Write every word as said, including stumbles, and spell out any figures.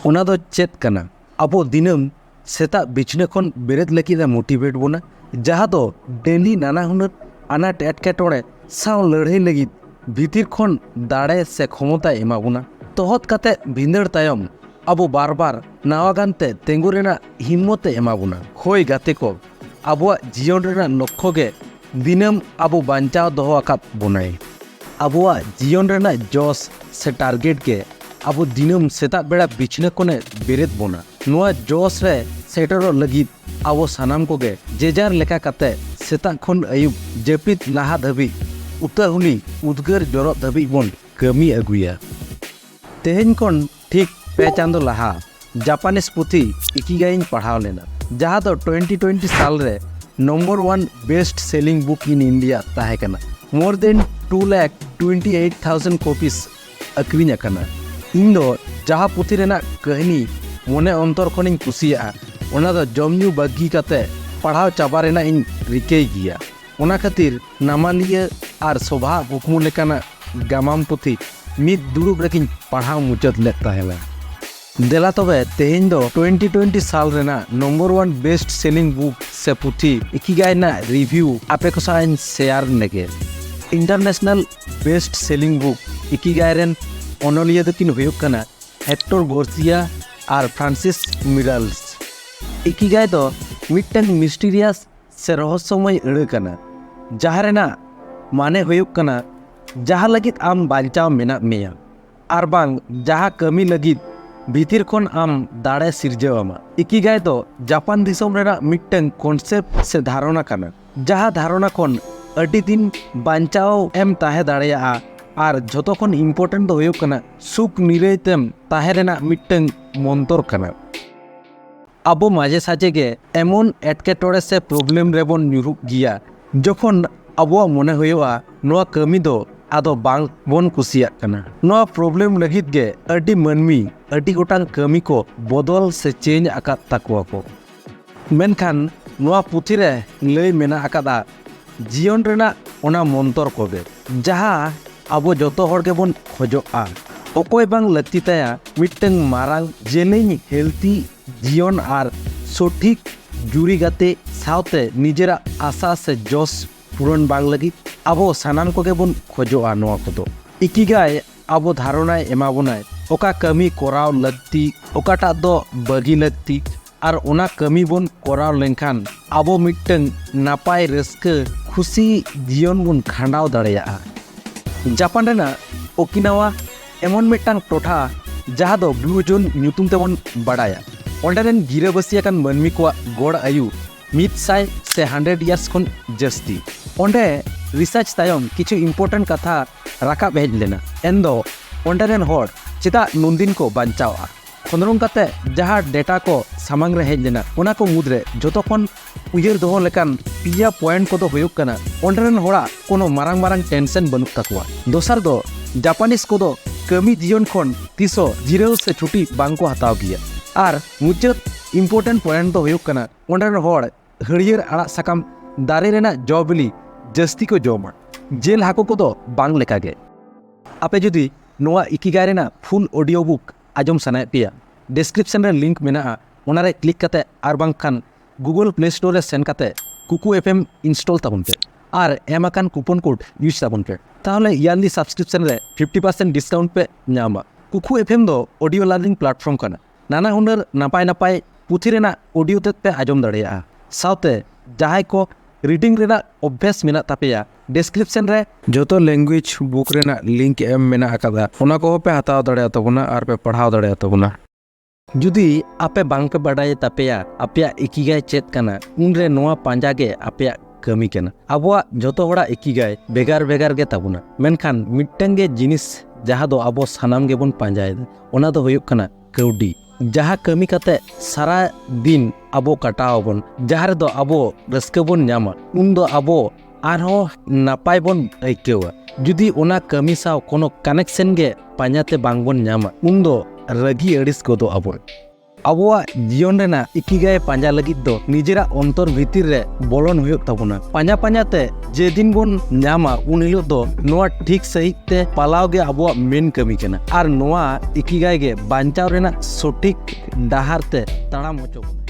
ᱚᱱᱟ ᱫᱚ ᱪᱮᱫ ᱠᱟᱱᱟ? ᱟᱵᱚ ᱫᱤᱱᱟᱹᱢ ᱥᱮᱛᱟᱜ ᱵᱤᱪᱷᱱᱟᱹ ᱠᱷᱚᱱ ᱵᱮᱨᱮᱫ ᱞᱟᱹᱜᱤᱫ ᱮ ᱢᱳᱴᱤᱵᱷᱮᱴ ᱵᱚᱱᱟ, ᱡᱟᱦᱟᱸ ᱫᱚ ᱰᱮᱞᱤ ᱱᱟᱱᱟ ᱦᱩᱱᱟᱹᱨ ᱟᱱᱟᱴ ᱮᱴᱠᱮᱴᱚᱬᱮ ᱥᱟᱶ ᱞᱟᱹᱲᱦᱟᱹᱭ ᱞᱟᱹᱜᱤᱫ ᱵᱷᱤᱛᱤᱨ ᱠᱷᱚᱱ ᱫᱟᱲᱮ ᱥᱮ ᱠᱷᱚᱢᱚᱛᱟᱭ ᱮᱢᱟ ᱵᱚᱱᱟ᱾ ᱛᱚᱦᱚᱫ ᱠᱟᱛᱮ ᱵᱷᱤᱸᱫᱟᱹᱲ ᱛᱟᱭᱚᱢ ᱟᱵᱚ ᱵᱟᱨ ᱵᱟᱨ ᱱᱟᱣᱟ ᱜᱟᱱᱛᱮ ᱛᱤᱸᱜᱩ ᱨᱮᱱᱟᱜ ᱦᱤᱢᱢᱚᱛ ᱮ ᱮᱢᱟ ᱵᱚᱱᱟ᱾ ᱦᱳᱭ ᱜᱟᱛᱮ ᱠᱚ, ᱟᱵᱚᱣᱟᱜ ᱡᱤᱭᱚᱱ ᱨᱮᱱᱟᱜ ᱞᱚᱠᱠᱷᱚ ᱜᱮ ᱫᱤᱱᱟᱹᱢ ᱟᱵᱚ ᱵᱟᱧᱪᱟᱣ ᱫᱚᱦᱚ ᱟᱠᱟᱫ ᱵᱚᱱᱟᱭ᱾ ᱟᱵᱚᱣᱟᱜ ᱡᱤᱭᱚᱱ ᱨᱮᱱᱟᱜ ᱡᱚᱥ ᱥᱮ ᱴᱟᱨᱜᱮᱴ ᱜᱮ ᱟᱵᱚ ᱫᱤᱱᱟᱹᱢ ᱥᱮᱛᱟᱜ ᱵᱮᱲᱟ ᱵᱤᱪᱷᱱᱟᱹ ᱠᱷᱚᱱᱮ ᱵᱮᱨᱮᱫ ᱵᱚᱱᱟ᱾ ᱱᱚᱣᱟ ᱡᱚᱥ ᱨᱮ ᱥᱮᱴᱮᱨᱚᱜ ᱞᱟᱹᱜᱤᱫ ᱟᱵᱚ ᱥᱟᱱᱟᱢ ᱠᱚᱜᱮ ᱡᱮᱡᱟᱨ ᱞᱮᱠᱟ ᱠᱟᱛᱮ ᱥᱮᱛᱟᱜ ᱠᱷᱚᱱ ᱟᱹᱭᱩᱵ ᱡᱟᱹᱯᱤᱫ ᱞᱟᱦᱟ ᱫᱷᱟᱹᱵᱤᱡ ᱩᱛᱟᱹᱦᱩᱞᱤ ᱩᱫᱽᱜᱟᱹᱨ ᱡᱚᱨᱚᱜ ᱫᱷᱟᱹᱵᱤᱡ ᱵᱚᱱ ᱠᱟᱹᱢᱤ ᱟᱹᱜᱩᱭᱟ᱾ ᱛᱮᱦᱮᱧ ᱠᱷᱚᱱ ᱴᱷᱤᱠ ᱯᱮ ᱪᱟᱸᱫᱚ ᱞᱟᱦᱟ ᱡᱟᱯᱟᱱᱤᱡᱽ ᱯᱩᱛᱷᱤ ᱤᱠᱤᱜᱟᱭᱤᱧ ᱯᱟᱲᱦᱟᱣ ᱞᱮᱱᱟ, ᱡᱟᱦᱟᱸ ᱫᱚ ᱴᱩᱭᱮᱱᱴᱤ ᱴᱩᱭᱮᱱᱴᱤ ᱥᱟᱞ ᱨᱮ number one best selling book in India ᱛᱟᱦᱮᱸ ᱠᱟᱱᱟ᱾ More than two lakh twenty eight thousand copies ᱟᱹᱠᱷᱨᱤᱧ ᱟᱠᱟᱱᱟ᱾ ᱤᱧ ᱫᱚ ᱡᱟᱦᱟᱸ ᱯᱩᱛᱷᱤ ᱨᱮᱱᱟᱜ ᱠᱟᱹᱦᱱᱤ ᱢᱚᱱᱮ ᱚᱱᱛᱚᱨ ᱠᱷᱚᱱᱤᱧ ᱠᱩᱥᱤᱭᱟᱜᱼᱟ, ᱚᱱᱟ ᱫᱚ ᱡᱚᱢ ᱧᱩ ᱵᱟᱹᱜᱤ ᱠᱟᱛᱮ ᱯᱟᱲᱦᱟᱣ ᱪᱟᱵᱟ ᱨᱮᱱᱟᱜ ᱤᱧ ᱨᱤᱠᱟᱹᱭ ᱜᱮᱭᱟ᱾ ᱚᱱᱟ ᱠᱷᱟᱹᱛᱤᱨ ᱱᱟᱢᱟᱞᱤᱭᱟᱹ ᱟᱨ ᱥᱚᱵᱷᱟᱜ ᱠᱩᱠᱢᱩ ᱞᱮᱠᱟᱱᱟᱜ ᱜᱟᱢᱟᱢ ᱯᱩᱛᱷᱤ ᱢᱤᱫ ᱫᱩᱲᱩᱵ ᱨᱮᱜᱤᱧ ᱯᱟᱲᱦᱟᱣ ᱢᱩᱪᱟᱹᱫ ᱞᱮᱫ ᱛᱟᱦᱮᱱᱟ᱾ ᱫᱮᱞᱟ ᱛᱚᱵᱮ, ᱛᱮᱦᱮᱧ ᱫᱚ ᱴᱩᱭᱮᱱᱴᱤ ᱴᱩᱭᱮᱱᱴᱤ ᱥᱟᱞ ᱨᱮᱱᱟᱜ number one best selling book ᱥᱮ ᱯᱩᱛᱷᱤ ᱤᱠᱤᱜᱟᱭ ᱨᱮᱱᱟᱜ ᱨᱤᱵᱷᱤᱭᱩ ᱟᱯᱮ ᱠᱚ ᱥᱟᱶ ᱤᱧ ᱥᱮᱭᱟᱨ ᱞᱮᱜᱮ᱾ ᱤᱱᱴᱟᱨᱱᱮᱥᱱᱟᱞ ᱵᱮᱥᱴ ᱥᱮᱞᱤᱝ ᱵᱩᱠ ᱤᱠᱤᱜᱟᱭ ᱨᱮᱱ ᱚᱱᱚᱞᱤᱭᱟᱹ ᱫᱚᱠᱤᱱ ᱦᱩᱭᱩᱜ ᱠᱟᱱᱟ ᱦᱮᱠᱴᱚᱨ ᱜᱟᱨᱥᱤᱭᱟ ᱟᱨ ᱯᱷᱨᱟᱱᱥᱤᱥ ᱢᱤᱨᱟᱞᱥ᱾ ᱤᱠᱤᱜᱟᱭ ᱫᱚ ᱢᱤᱫᱴᱟᱝ ᱢᱤᱥᱴᱤᱨᱤᱭᱟᱥ ᱥᱮ ᱨᱚᱦᱚᱥᱭᱚᱢᱚᱭ ᱟᱹᱲᱟᱹ ᱠᱟᱱᱟ, ᱡᱟᱦᱟᱸ ᱨᱮᱱᱟᱜ ᱢᱟᱱᱮ ᱦᱩᱭᱩᱜ ᱠᱟᱱᱟ ᱡᱟᱦᱟᱸ ᱞᱟᱹᱜᱤᱫ ᱟᱢ ᱵᱟᱧᱪᱟᱣ ᱢᱮᱱᱟᱜ ᱢᱮᱭᱟ, ᱟᱨ ᱵᱟᱝ ᱡᱟᱦᱟᱸ ᱠᱟᱹᱢᱤ ᱞᱟᱹᱜᱤᱫ ᱵᱷᱤᱛᱤᱨ ᱠᱷᱚᱱ ᱟᱢ ᱫᱟᱲᱮ ᱥᱤᱨᱡᱟᱹᱣ ᱟᱢᱟ᱾ ᱤᱠᱤᱜᱟᱭ ᱫᱚ ᱡᱟᱯᱟᱱ ᱫᱤᱥᱚᱢ ᱨᱮᱱᱟᱜ ᱢᱤᱫᱴᱟᱝ ᱠᱚᱱᱥᱮᱯᱴ ᱥᱮ ᱫᱷᱟᱨᱚᱱᱟ ᱠᱟᱱᱟ, ᱡᱟᱦᱟᱸ ᱫᱷᱟᱨᱚᱱᱟ ᱠᱷᱚᱱ ᱟᱹᱰᱤ ᱫᱤᱱ ᱵᱟᱧᱪᱟᱣ ᱮᱢ ᱛᱟᱦᱮᱸ ᱫᱟᱲᱮᱭᱟᱜᱼᱟ᱾ ᱟᱨ ᱡᱷᱚᱛᱚ ᱠᱷᱚᱱ ᱤᱢᱯᱚᱨᱴᱮᱱᱴ ᱫᱚ ᱦᱩᱭᱩᱜ ᱠᱟᱱᱟ ᱥᱩᱠ ᱱᱤᱨᱟᱹᱭ ᱛᱮᱢ ᱛᱟᱦᱮᱸ ᱨᱮᱱᱟᱜ ᱢᱤᱫᱴᱟᱝ ᱢᱚᱱᱛᱚᱨ ᱠᱟᱱᱟ᱾ ᱟᱵᱚ ᱢᱟᱡᱷᱮ ᱥᱟᱡᱷᱮ ᱜᱮ ᱮᱢᱚᱱ ᱮᱴᱠᱮᱴᱚᱬᱮ ᱥᱮ ᱯᱨᱚᱵᱞᱮᱢ ᱨᱮᱵᱚᱱ ᱧᱩᱨᱩᱜ ᱜᱮᱭᱟ, ᱡᱚᱠᱷᱚᱱ ᱟᱵᱚᱣᱟᱜ ᱢᱚᱱᱮ ᱦᱩᱭᱩᱜᱼᱟ ᱱᱚᱣᱟ ᱠᱟᱹᱢᱤ ᱫᱚ ᱟᱫᱚ ᱵᱟᱝ ᱵᱚᱱ ᱠᱩᱥᱤᱭᱟᱜ ᱠᱟᱱᱟ᱾ ᱱᱚᱣᱟ ᱯᱨᱚᱵᱞᱮᱢ ᱞᱟᱹᱜᱤᱫ ᱜᱮ ᱟᱹᱰᱤ ᱢᱟᱹᱱᱢᱤ ᱟᱹᱰᱤ ᱜᱚᱴᱟᱝ ᱠᱟᱹᱢᱤ ᱠᱚ ᱵᱚᱫᱚᱞ ᱥᱮ ᱪᱮᱧᱡᱽ ᱟᱠᱟᱫ ᱛᱟᱠᱚᱣᱟ ᱠᱚ᱾ ᱢᱮᱱᱠᱷᱟᱱ ᱱᱚᱣᱟ ᱯᱩᱛᱷᱤ ᱨᱮ ᱞᱟᱹᱭ ᱢᱮᱱᱟᱜ ᱟᱠᱟᱫᱟ ᱡᱤᱭᱚᱱ ᱨᱮᱱᱟᱜ ᱚᱱᱟ ᱢᱚᱱᱛᱚᱨ ᱠᱚᱜᱮ, ᱡᱟᱦᱟᱸ ᱟᱵᱚ ᱡᱚᱛᱚ ᱦᱚᱲ ᱜᱮᱵᱚᱱ ᱠᱷᱚᱡᱚᱜᱼᱟ᱾ ᱚᱠᱚᱭ ᱵᱟᱝ ᱞᱟᱹᱠᱛᱤ ᱛᱟᱭᱟ ᱢᱤᱫᱴᱟᱝ ᱢᱟᱨᱟᱝ, ᱡᱮᱞᱮᱧ, healthy ᱡᱤᱭᱚᱱ ᱟᱨ ᱥᱚᱴᱷᱤᱠ ᱡᱩᱨᱤ ᱜᱟᱛᱮ ᱥᱟᱶᱛᱮ ᱱᱤᱡᱮᱨᱟᱜ ᱟᱥᱟ ᱥᱮ ᱡᱚᱥ ᱯᱩᱨᱚᱱ ᱵᱟᱝ ᱞᱟᱹᱜᱤᱫ? ᱟᱵᱚ ᱥᱟᱱᱟᱢ ᱠᱚᱜᱮ ᱵᱚᱱ ᱠᱷᱚᱡᱚᱜᱼᱟ ᱱᱚᱣᱟ ᱠᱚᱫᱚ᱾ ᱤᱠᱤᱜᱟᱭ ᱟᱵᱚ ᱫᱷᱟᱨᱚᱱᱟᱭ ᱮᱢᱟ ᱵᱚᱱᱟᱭ, ᱚᱠᱟ ᱠᱟᱹᱢᱤ ᱠᱚᱨᱟᱣ ᱞᱟᱹᱠᱛᱤ, ᱚᱠᱟᱴᱟᱜ ᱫᱚ ᱵᱟᱹᱜᱤ ᱞᱟᱹᱠᱛᱤ, ᱟᱨ ᱚᱱᱟ ᱠᱟᱹᱢᱤ ᱵᱚᱱ ᱠᱚᱨᱟᱣ ᱞᱮᱱᱠᱷᱟᱱ ᱟᱵᱚ ᱢᱤᱫᱴᱟᱝ ᱱᱟᱯᱟᱭ, ᱨᱟᱹᱥᱠᱟᱹ, ᱠᱷᱩᱥᱤ ᱡᱤᱭᱚᱱ ᱵᱚᱱ ᱠᱷᱟᱸᱰᱟᱣ ᱫᱟᱲᱮᱭᱟᱜᱼᱟ᱾ ᱡᱟᱯᱟᱱ ᱨᱮᱱᱟᱜ ᱳᱠᱤᱱᱟᱣᱟ ᱮᱢᱚᱱ ᱢᱤᱫᱴᱟᱝ ᱴᱚᱴᱷᱟ ᱡᱟᱦᱟᱸ ᱫᱚ ᱵᱞᱩ ᱡᱳᱱ ᱧᱩᱛᱩᱢ ᱛᱮᱵᱚᱱ ᱵᱟᱲᱟᱭᱟ᱾ ᱚᱸᱰᱮ ᱨᱮᱱ ᱜᱤᱨᱟᱹᱵᱟᱹᱥᱤ ᱟᱠᱟᱱ ᱢᱟᱹᱱᱢᱤ ᱠᱚᱣᱟᱜ ᱜᱚᱲ ᱟᱭᱩ ᱢᱤᱫ ᱥᱟᱭ ᱥᱮ hundred years ᱠᱷᱚᱱ ᱡᱟᱹᱥᱛᱤ᱾ ᱚᱸᱰᱮ research ᱛᱟᱭᱚᱢ ᱠᱤᱪᱷᱩ important ᱠᱟᱛᱷᱟ ᱨᱟᱠᱟᱵ ᱦᱮᱡ ᱞᱮᱱᱟ᱾ ᱮᱱᱫᱚ ᱚᱸᱰᱮ ᱨᱮᱱ ᱦᱚᱲ ᱪᱮᱫᱟᱜ ᱱᱩᱱᱫᱤᱱ ᱠᱚ ᱵᱟᱧᱪᱟᱣᱼᱟ? ᱠᱷᱚᱸᱫᱽᱨᱚᱝ ᱠᱟᱛᱮ ᱡᱟᱦᱟᱸ data ᱠᱚ ᱥᱟᱢᱟᱝ ᱨᱮ ᱦᱮᱡ ᱞᱮᱱᱟ, ᱚᱱᱟ ᱠᱚ ᱢᱩᱫᱽᱨᱮ ᱡᱚᱛᱚ ᱠᱷᱚᱱ ᱩᱭᱦᱟᱹᱨ ᱫᱚᱦᱚ ᱞᱮᱠᱟᱱ ᱯᱮᱭᱟ point ᱠᱚᱫᱚ ᱦᱩᱭᱩᱜ ᱠᱟᱱᱟ, ᱚᱸᱰᱮ ᱨᱮᱱ ᱦᱚᱲᱟᱜ ᱠᱳᱱᱳ ᱢᱟᱨᱟᱝ ᱢᱟᱨᱟᱝ tension ᱵᱟᱹᱱᱩᱜ ᱛᱟᱠᱚᱣᱟ᱾ ᱫᱚᱥᱟᱨ ᱫᱚ, ᱡᱟᱯᱟᱱᱤᱡᱽ ᱠᱚᱫᱚ ᱠᱟᱹᱢᱤ ᱡᱤᱭᱚᱱ ᱠᱷᱚᱱ ᱛᱤᱥᱦᱚᱸ ᱡᱤᱨᱟᱹᱣ ᱥᱮ ᱪᱷᱩᱴᱤ ᱵᱟᱝ ᱠᱚ ᱦᱟᱛᱟᱣ ᱜᱮᱭᱟ᱾ ᱟᱨ ᱢᱩᱪᱟᱹᱫ important point ᱫᱚ ᱦᱩᱭᱩᱜ ᱠᱟᱱᱟ, ᱚᱸᱰᱮ ᱨᱮᱱ ᱦᱚᱲ ᱦᱟᱹᱨᱭᱟᱹᱲ ᱟᱲᱟᱜ ᱥᱟᱠᱟᱢ ᱫᱟᱨᱮ ᱨᱮᱱᱟᱜ ᱡᱚ ᱵᱤᱞᱤ ᱡᱟᱹᱥᱛᱤ ᱠᱚ ᱡᱚᱢᱟ, ᱡᱮᱞ ᱦᱟᱹᱠᱩ ᱠᱚᱫᱚ ᱵᱟᱝ ᱞᱮᱠᱟᱜᱮ᱾ ᱟᱯᱮ ᱡᱩᱫᱤ ᱱᱚᱣᱟ ᱤᱠᱤᱜᱟᱭ ᱨᱮᱱᱟᱜ full audio book ᱟᱸᱡᱚᱢ ᱥᱟᱱᱟᱭᱮᱫ ᱯᱮᱭᱟ, description ᱨᱮ link ᱢᱮᱱᱟᱜᱼᱟ, ᱚᱱᱟ ᱨᱮ click ᱠᱟᱛᱮ ᱟᱨ ᱵᱟᱝᱠᱷᱟᱱ Google Play Store ᱨᱮ ᱥᱮᱱ ᱠᱟᱛᱮ ᱠᱩᱠᱩ F M install ᱛᱟᱵᱚᱱ ᱯᱮ ᱟᱨ ᱮᱢ ᱟᱠᱟᱱ coupon code use ᱛᱟᱵᱚᱱ ᱯᱮ᱾ ᱛᱟᱦᱚᱞᱮ yearly subscription ᱨᱮ fifty percent discount ᱯᱮ ᱧᱟᱢᱟ᱾ ᱠᱩᱠᱩ F M ᱫᱚ audio learning platform ᱠᱟᱱᱟ᱾ ᱱᱟᱱᱟ ᱦᱩᱱᱟᱹᱨ ᱱᱟᱯᱟᱭ ᱱᱟᱯᱟᱭ ᱯᱩᱛᱷᱤ ᱨᱮᱱᱟᱜ audio ᱛᱮᱫ ᱯᱮ ᱟᱸᱡᱚᱢ ᱫᱟᱲᱮᱭᱟᱜᱼᱟ᱾ ᱥᱟᱶᱛᱮ ᱡᱟᱦᱟᱸᱭ ᱠᱚ reading ᱨᱮᱱᱟᱜ ᱚᱵᱷᱭᱟᱥ ᱢᱮᱱᱟᱜ ᱛᱟᱯᱮᱭᱟ, description ᱨᱮ ᱡᱚᱛᱚ language book ᱨᱮᱱᱟᱜ link ᱮᱢ ᱢᱮᱱᱟᱜ ᱟᱠᱟᱫᱟ, ᱚᱱᱟ ᱠᱚᱦᱚᱸ ᱯᱮ ᱦᱟᱛᱟᱣ ᱫᱟᱲᱮᱭᱟᱜ ᱛᱟᱵᱚᱱᱟ ᱟᱨ ᱯᱮ ᱯᱟᱲᱦᱟᱣ ᱫᱟᱲᱮᱭᱟᱜ ᱛᱟᱵᱚᱱᱟ᱾ ᱡᱩᱫᱤ ᱟᱯᱮ ᱵᱟᱝ ᱯᱮ ᱵᱟᱰᱟᱭ ᱛᱟᱯᱮᱭᱟ ᱟᱯᱮᱭᱟᱜ ᱤᱠᱤᱜᱟᱭ ᱪᱮᱫ ᱠᱟᱱᱟ, ᱩᱱᱨᱮ ᱱᱚᱣᱟ ᱯᱟᱸᱡᱟ ᱜᱮ ᱟᱯᱮᱭᱟᱜ ᱠᱟᱹᱢᱤ ᱠᱟᱱᱟ᱾ ᱟᱵᱚᱣᱟᱜ ᱡᱚᱛᱚ ᱦᱚᱲᱟᱜ ᱤᱠᱤᱜᱟᱭ ᱵᱷᱮᱜᱟᱨ ᱵᱷᱮᱜᱟᱨ ᱜᱮ ᱛᱟᱵᱚᱱᱟ, ᱢᱮᱱᱠᱷᱟᱱ ᱢᱤᱫᱴᱟᱝ ᱜᱮ ᱡᱤᱱᱤᱥ ᱡᱟᱦᱟᱸ ᱫᱚ ᱟᱵᱚ ᱥᱟᱱᱟᱢ ᱜᱮᱵᱚᱱ ᱯᱟᱸᱡᱟᱭᱮᱫᱟ, ᱚᱱᱟ ᱫᱚ ᱦᱩᱭᱩᱜ ᱠᱟᱱᱟ ᱠᱟᱹᱣᱰᱤ᱾ ᱡᱟᱦᱟᱸ ᱠᱟᱹᱢᱤ ᱠᱟᱛᱮ ᱥᱟᱨᱟ ᱫᱤᱱ ᱟᱵᱚ ᱠᱟᱴᱟᱣ ᱟᱵᱚᱱ, ᱡᱟᱦᱟᱸ ᱨᱮᱫᱚ ᱟᱵᱚ ᱨᱟᱹᱥᱠᱟᱹ ᱵᱚᱱ ᱧᱟᱢᱟ, ᱩᱱᱫᱚ ᱟᱵᱚ ᱟᱨᱦᱚᱸ ᱱᱟᱯᱟᱭ ᱵᱚᱱ ᱟᱹᱭᱠᱟᱹᱣᱟ᱾ ᱡᱩᱫᱤ ᱚᱱᱟ ᱠᱟᱹᱢᱤ ᱥᱟᱶ ᱠᱳᱱᱳ connection ᱜᱮ ᱯᱟᱸᱡᱟᱛᱮ ᱵᱟᱝ ᱵᱚᱱ ᱧᱟᱢᱟ, ᱩᱱᱫᱚ ᱨᱟᱹᱜᱤ ᱟᱹᱲᱤᱥ ᱜᱚᱫᱚᱜ ᱟᱵᱚᱱ᱾ ᱟᱵᱚᱣᱟᱜ ᱡᱤᱭᱚᱱ ᱨᱮᱱᱟᱜ ᱤᱠᱤᱜᱟᱭ ᱯᱟᱸᱡᱟ ᱞᱟᱹᱜᱤᱫ ᱫᱚ ᱱᱤᱡᱮᱨᱟᱜ ᱚᱱᱛᱚᱨ ᱵᱷᱤᱛᱤᱨ ᱨᱮ ᱵᱚᱞᱚᱱ ᱦᱩᱭᱩᱜ ᱛᱟᱵᱚᱱᱟ᱾ ᱯᱟᱸᱡᱟ ᱯᱟᱸᱡᱟ ᱛᱮ ᱡᱮᱫᱤᱱ ᱵᱚᱱ ᱧᱟᱢᱟ, ᱩᱱ ᱦᱤᱞᱳᱜ ᱫᱚ ᱱᱚᱣᱟ ᱴᱷᱤᱠ ᱥᱟᱺᱦᱤᱡ ᱛᱮ ᱯᱟᱞᱟᱣ ᱜᱮ ᱟᱵᱚᱣᱟᱜ ᱢᱮᱱ ᱠᱟᱹᱢᱤ ᱠᱟᱱᱟ᱾ ᱟᱨ ᱱᱚᱣᱟ ᱤᱠᱤᱜᱟᱭ ᱜᱮ ᱵᱟᱧᱪᱟᱣ ᱨᱮᱱᱟᱜ ᱥᱚᱴᱷᱤᱠ ᱰᱟᱦᱟᱨ ᱛᱮ ᱛᱟᱲᱟᱢ ᱦᱚᱪᱚ ᱵᱚᱱᱟ᱾